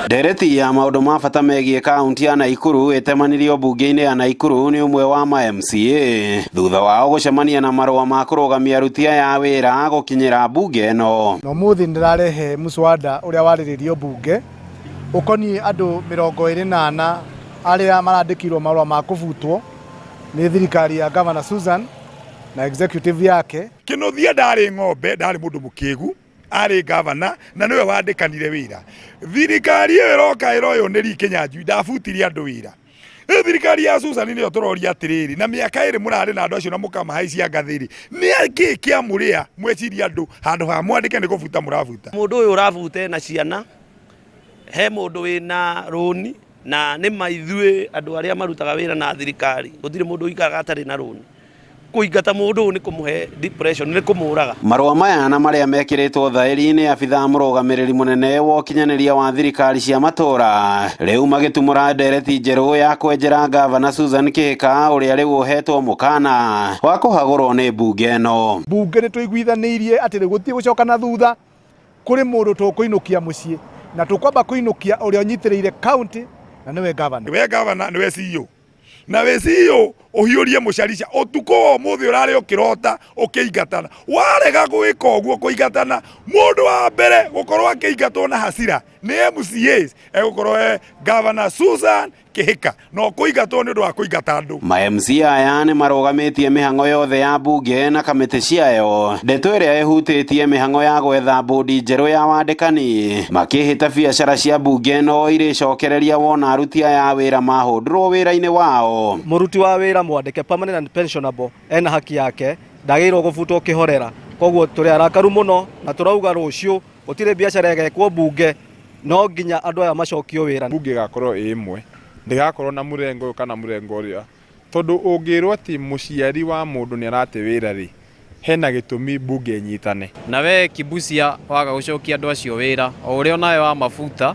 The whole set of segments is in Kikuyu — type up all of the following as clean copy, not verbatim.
Ndereti ya maũndũ ma bata megiĩ kaunti ya Naikuru ĩtemanirio mbunge-inĩ ya Naikuru nĩ ũmwe wa ma MCA thutha wao gũcemania na marũa ma kũrũgamia aruti aya a wĩra gũkinyĩra mbunge ĩno. Na ũmũthĩ nĩndĩrarehe mũswada ũrĩa warĩrĩrio mbunge ũkoniĩ andũ 24 arĩa marandĩkirwo marũa ma kũbutwo nĩ thirikari ya Governor Susan na executive yake. Kinuthia ndarĩ ng'ombe, ndarĩ mũndũ mũkĩgu, arĩ gavana na nĩwe wandĩkanire wĩra. Thirikari ĩyo ĩroka ĩroywo nĩ Lee Kinyanjui ndabutirie andũ wĩra. Rĩu thirikari ya Susan nĩyo tũroria atĩrĩrĩ, na mĩaka ĩrĩ mũrarĩ na andũ acio na mũkamahaicia ngathĩ rĩ, nĩ kĩĩ kĩamũrĩa mweciria andũ handũ ha mwandĩke nĩ kũbuta mũrabuta? Mũndũ ũyũ ũrabuta ena ciana, he mũndũ wĩna rũni, na nĩ ma ithuĩ andũ arĩa marutaga wĩra na thirikari, gũtirĩ mũndũ ũikaraga atarĩ na rũni. Kũingata mũndũ ũyũ nĩ kũmũhe depression, nĩ kũmũraga. Marũa maya na marĩa mekĩrĩtwo thaĩri nĩ abithaa mũrũgamĩrĩri mũnene wa ũkinyanĩria wa thirikari cia matũra rĩu magĩtumũra ndereti njerũ ya kwenjera gavana Susan Kihika ũrĩa rĩu ũhetwo mũkana wa kũhagũrwo nĩ mbunge ĩno. Mbunge nĩ tũiguithanĩirie atĩ rĩu gũtirĩ gũcoka na thutha, kũrĩ mũndũ tũkũinũkia mũciĩ na tũkwamba kũinũkia ũrĩa ũnyitĩrĩire county na nĩwe gavana. We gavana nĩwe CEO na wĩ CEO ũhiũrie mũcarica ũtukũ wa ũmũthĩ ũrarĩ ũkĩrota ũkĩingatana, warega gwĩka ũguo kũingatana, mũndũ wa mbere gũkorwo akĩingatwo na hasira nĩ MCAs egũkorwo e Governor Susan Kihika na ũkũingatwo nĩ ũndũ wa kũingata andũ. Ma MCA aya nĩ marũgamĩtie mĩhang'o yothe ya mbunge na kamĩtĩ ciayo, ndeto ĩrĩa ĩhutĩtie mĩhang'o ya gwetha mbũndi njerũ ya wandĩkani, makĩhĩta biacara cia mbunge ĩno irĩcokereria wona aruti aya a wĩra mahũndũrwo wĩra-inĩ wao. Mũruti wa wĩra mwandĩke permanent and pensionable ena haki yake, ndagĩrĩirwo gũbutwo kĩhorera. Koguo tũrĩ arakaru mũno na tũrauga rũciũ gũtirĩ biacara ĩgekwo mbunge, no nginya andũ aya macokio wĩra. Mbunge ĩgakorwo ĩ ĩmwe, ndĩgakorwo na mũrengo ũyũ kana mũrengo ũrĩa, tondũ ũngĩrwo atĩ mũciari wa mũndũ nĩ arate wĩra rĩ, hena gĩtũmi mbunge ĩnyitane. Na we Kibucia waga gũcokia andũ acio wĩra, o ũrĩa onawe wamabuta,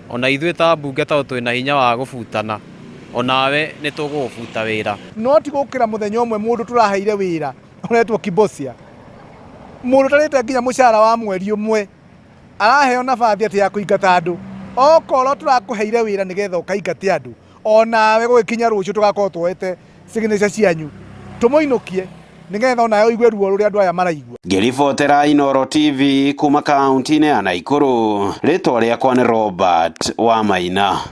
ona ithuĩ ta mbunge tondũ twĩna hinya wa gũbutana, onawe nĩ tũgũgũbuta wĩra. No ti gũkĩra mũthenya ũmwe mũndũ tũraheire wĩra ũretwo Kibosia, mũndũ ũtarĩte nginya mũcara wa mweri ũmwe araheo nabathi atĩ ya kũingata andũ. Okorwo tũrakũheire wĩra nĩgetha ũkaingate andũ, onawe gũgĩkinya rũciũ tũgakorwo tuoete signature cianyu tũmũinũkie nĩgetha onawe ũigue ruo rũrĩa andũ aya maraigua. Ngĩribotera Inooro TV kuma kaunti-inĩ ya Naikuru, rĩtwa rĩakwa nĩ Robert Wamaina.